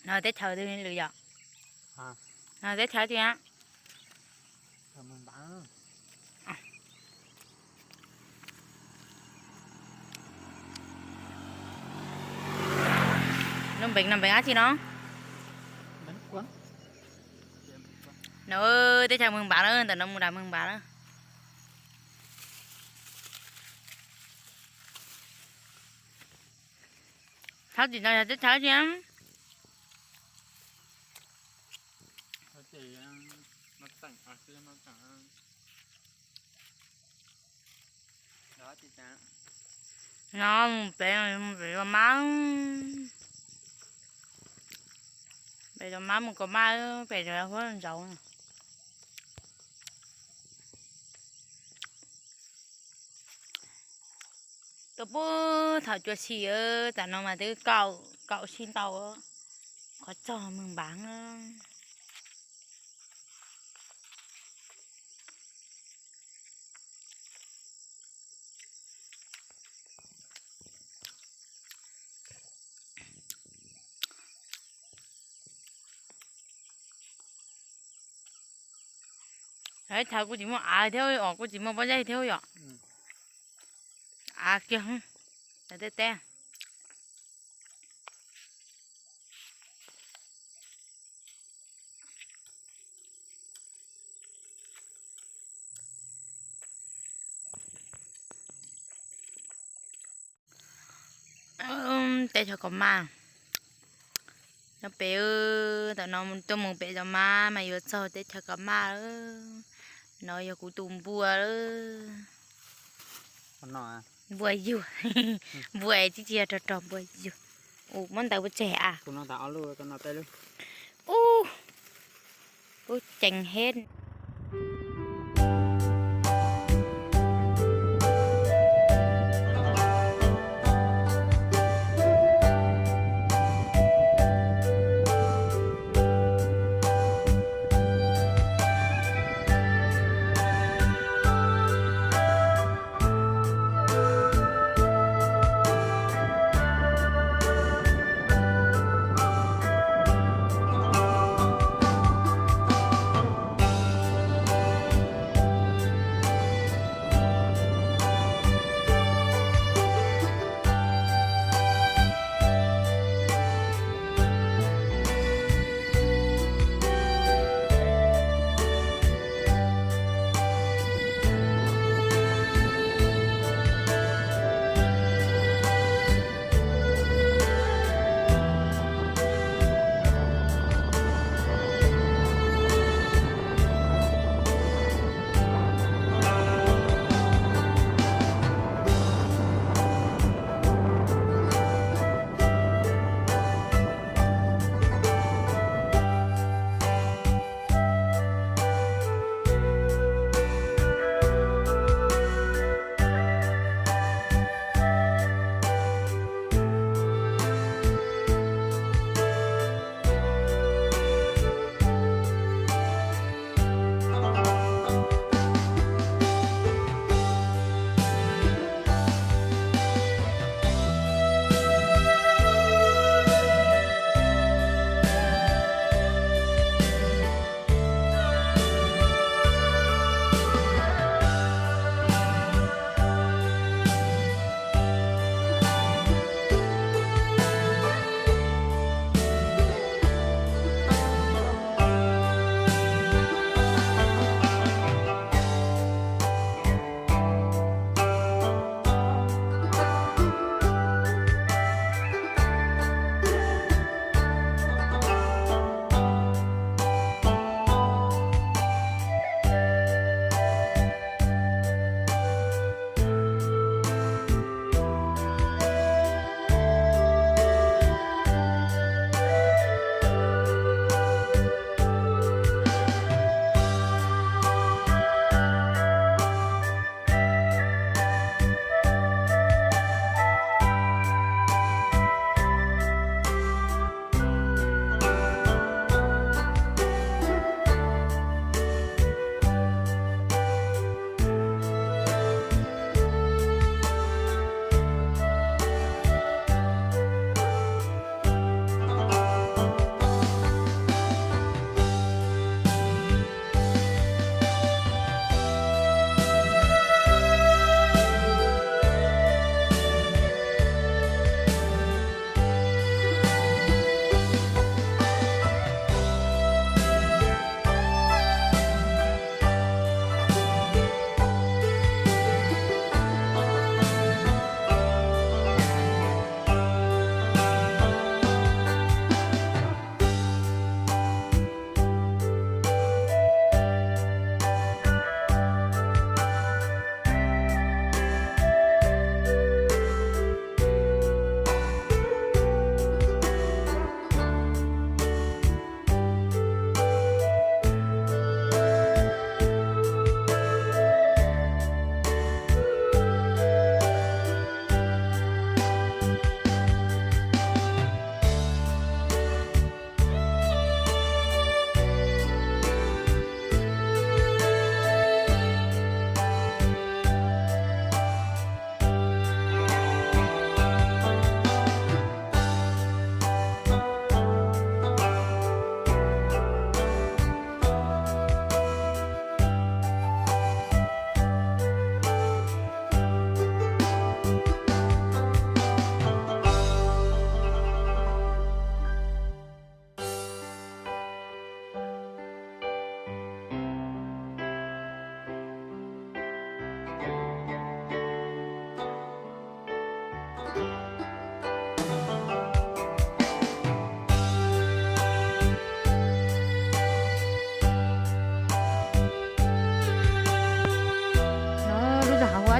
No teb chaws twg lwm yom? No teb chaws twg? Lub npeeg no npeeg dab tsi no? No teb chaws Mws Npav na, ntawm no mus nram Mws Npav na. Thab tim no yog teb chaws tsi? No mus pem, mus pem Los Mab, pem Los Mab mus Kos Maj, pem Huab Ntsaud. Tuaj puag thaum cua xim, tam no mas twb kaum, kaum sib ntau, qhov txog Mws Npav. Thaum kuj tsis muaj av thiab os, kuj tsis muaj pob zeb thiab yom. Av kiag, teb teb. Teb chaws Kos Maj, nyob pem, tam no tuaj mus pem Los Mab mas yuav txog teb chaws Kos Maj. No yog kuv tus npua, npua yug, npua tsis tsis yog rog rog, npua yug. Ua muab ntawd pua tseg a. Ub, ub ceev heb.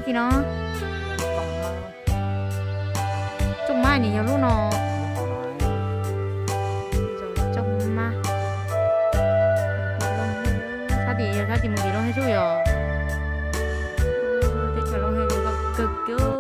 Tim no tsooj mab nim yog lub no. Tsooj mab. Sab tim yog sab tim mus tim Looj Hej Xub yog. Teb chaws Looj Hej Xub kawg kiag.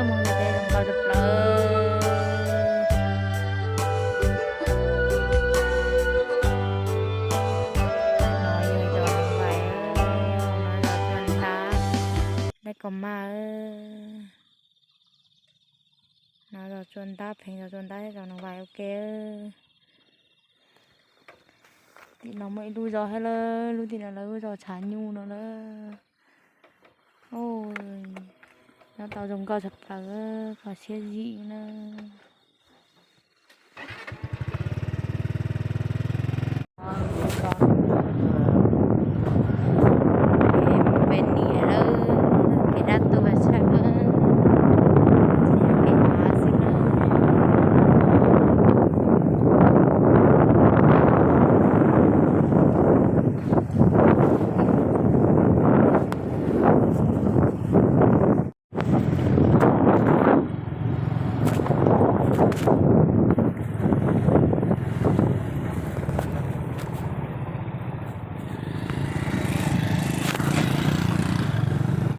Mus nram teb zoo nkauj tshaj plaws. No yog cov noog vais, no yog tsua ntab, dab kom maj. No yog tsua ntab, pheej yog tsua ntab thiab cov noog vais ua ke. Tim no muaj ib lub zos thiab lawm, lub tim no lawv hu zos Tshav Nyuj no lawm. Nyob tau zoo nkauj tshaj plaws, qhov siab zim na.